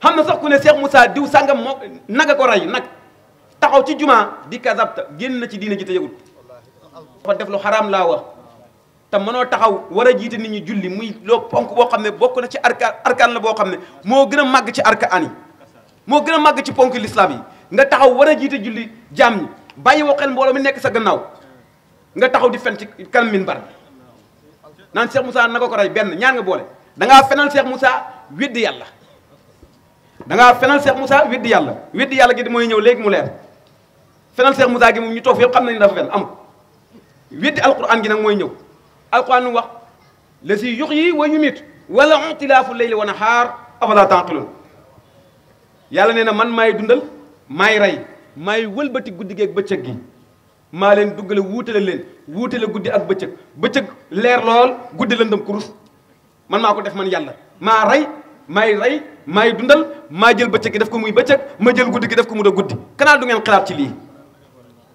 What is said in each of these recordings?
xam na sax ku ne Cheikh Moussa diw sàngam moo naga ko rey nag taxaw ci jumaa di kasabta génn na ci diina ji te yëgul dafa def lu xaraam laa wax te mënoo taxaw war a jiite nit ñi julli muy loo ponk boo xam ne bokk na ci arkaan la boo xam ne moo gën a màgg ci arkaan yi moo gën a màgg ci ponk l'islam yi nga taxaw war a jiite julli jaam ñi bàyyi woo xel mbooloo mi nekk sa gannaaw nga taxaw di fen ci kanam minbar naan Cheikh Moussa naka ko rey benn ñaar nga boole da ngaa fenal Cheikh Moussa weddi yàlla da ngaa fenal Cheikh Moussa weddi yàlla gi mooy ñëw léegi mu leer fenal Cheikh Moussa gi moom ñu toog yëpp xam nañu dafa fen am weddi alquran gi nag mooy ñëw alquran nu wax la si yuxyi wa yumiit wala ixtilaafu leyli wa nahaar afala taqilun yàlla nee na man maay dundal maay rey maay wëlbati guddi gi ak bëccëg gi maa leen duggale wuutale guddi ak bëccëg leer lool guddi lëndëm kurus man maa ko def man yàlla maa rey maay dundal maa jël bëccëg gi def ko muy bëccëg ma jël guddi gi def ko mu da guddi kanaa du ngeen xalaat ci lii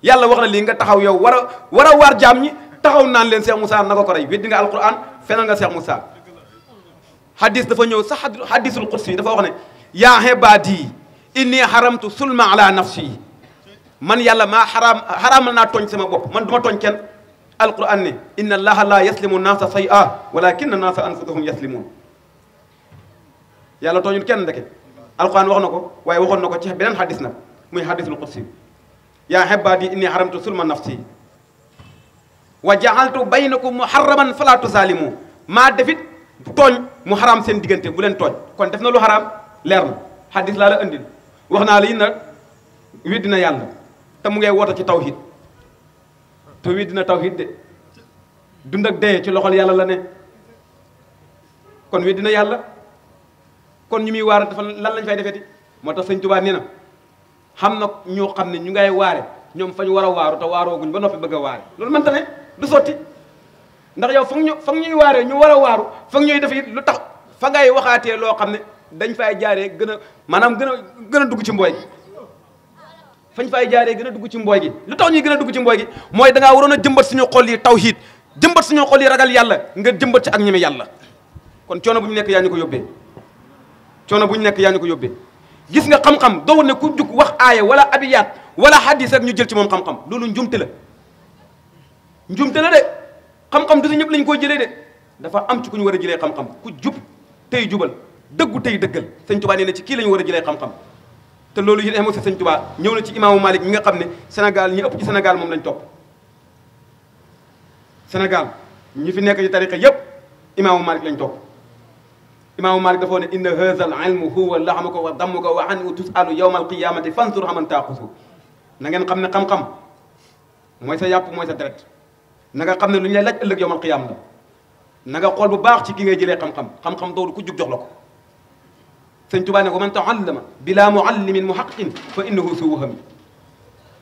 yàlla wax na lii nga taxaw yow war a waar jaam ñi taxaw naan leen Cheikh Moussa na ko rey weddi nga alquran fenal nga Cheikh Moussa hadis dafa ñëw sax hadisul qudsi dafa wax ne yaa ibaadi inni haramtu sulma ala nafsi man yàlla maa xaraamal naa tooñ sama bopp man du ma tooñ kenn alquran ne inna allaha la yaslimu naasa say'a walakinna naasa anfusahum yaslimun yàlla tooñul kenn ndeke alquran wax na ko waaye waxoon na ko ci beneen hadis nag muy hadisul qudsi yaa ibaadi inni haramtu sulma nafsi wa ja'altu baynakum muharraman fala tusalimu maa defit tooñ mu xaraam seen diggante bu leen tooñ kon def na lu xaraam leer na hadis laa la andil wax naa la yi nag weddi na yàlla te mu ngay woote ci tawhid te weddi na tawhid de dund ak dee ci loxol yàlla la ne kon weddi na yàlla kon ñu muy waare dafa lan lañ fay defeti moo tax sëñ Tuubaa nee na xam na ñoo xam ne ñu ngay waare ñoom fa ñu war a waaru te waarooguñ ba noppi bëgg a waare loolu mënta ne du sotti ndax yow foog ñuy waaree ñu war a waaru foog ñuy def it lu tax fa ngay waxaatee loo xam ne dañ fay jaaree gën a maanaam gën a dugg ci mbooy gi fañ fay jaaree gën a dugg ci mbooy gi lu tax ñuy gën a dugg ci mbooy gi mooy da ngaa waroon a jëmbat suñu xol yi tawhid jëmbat suñu xol yi ragal yàlla nga jëmbat ci ak ñeme yàlla kon coono bu ñu nekk yaa ñu ko yóbbee coono bu ñu nekk yaa ñu ko yóbbee gis nga xam-xam doo ne ku jug wax aaya wala abiyaat wala hadis rek ñu jël ci moom xam-xam loolu njumte la de xam-xam du si ñëpp lañ koy jëlee de dafa am ci ku ñu war a jëlee xam-xam ku jub tey jubal dëggu tey dëggal sëñ Tuubaa nee na ci kii la ñu war a jëlee xam-xam te loolu yi émo si sëñ Tuubaa ñëw na ci imaamu Malik mi nga xam ne Sénégal ñi ëpp ci Sénégal moom lañ topp Sénégal ñi fi nekk ci tariqa yépp imaamu Malik lañ topp imaamu Malik dafa ne inna haza al ilmu huwa laxmuka wa dammuka wa anhu tusalu yawma alqiyamati fansur xaman taaxusu na ngeen xam ne xam-xam mooy sa yàpp mooy sa deret na nga xam ne lu ñu lay laaj ëllëg yawmal qiyaama la na nga xool bu baax ci ki ngay jëlee xam-xam doodu ku jug jox la ko sëñ Tuubaa ne ko man taallama bila muallimin muhaqqiqin fa innahu su wahami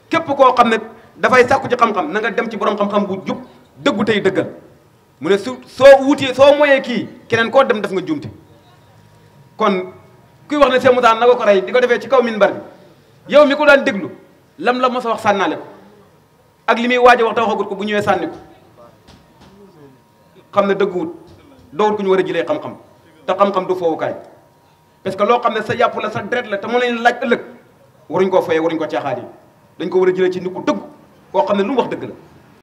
képp koo xam ne dafay sàkku ci xam-xam na nga dem ci borom xam-xam bu jub dëggu tey dëggal mu ne soo moyee kii keneen koo dem def nga jumte kon kuy wax ne Cheikh Moussa na ko rey di ko defee ci kaw minbar bi yow mi ko daan déglu lam la mos a wax sànnaale ko ak li muy waaj a wax te waxagut ko bu ñëwee sànni ko xam ne dëgguwut doowut ku ñu war a jëlee xam-xam te xam-xam du foowukaay parce que loo xam ne sa yàpp la sa deret la te moo leen laaj ëllëg waruñ koo foyee waruñ ko caaxaan yi dañ ko war a jëlee ci nit ku dëgg koo xam ne lu mu wax dëgg la